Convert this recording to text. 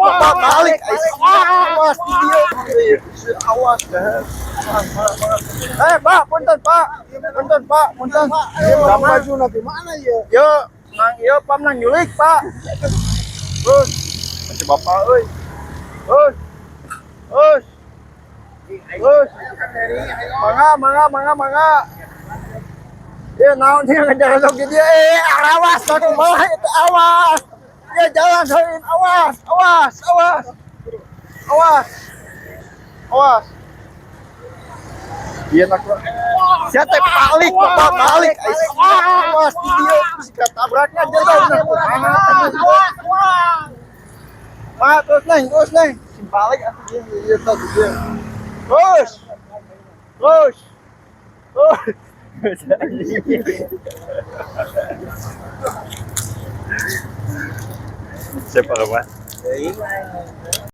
Bapak balik. Awas di dieu. Awas dah. Eh, Pak, punten, Pak. Punten, Pak, punten. Ieu baju nanti mana ya? Yo, nang ieu pam nang nyulik, Pak. Terus, masih bapak euy. Terus. Terus. Terus. Mangga, mangga, mangga, mangga. Ya naon dia ngejar sok di dia. Eh, awas aku malah itu awas. Ya jalan soin awas, awas, awas. Awas. Awas. Iya nak. Siapa teh balik, bapak balik. Awas di dia bisa tabraknya jatuh. Awas, awas. Pak, terus neng, terus neng. Si balik atuh dia, dia tadi dia. Terus. Terus. Terus. Siapa, Pak?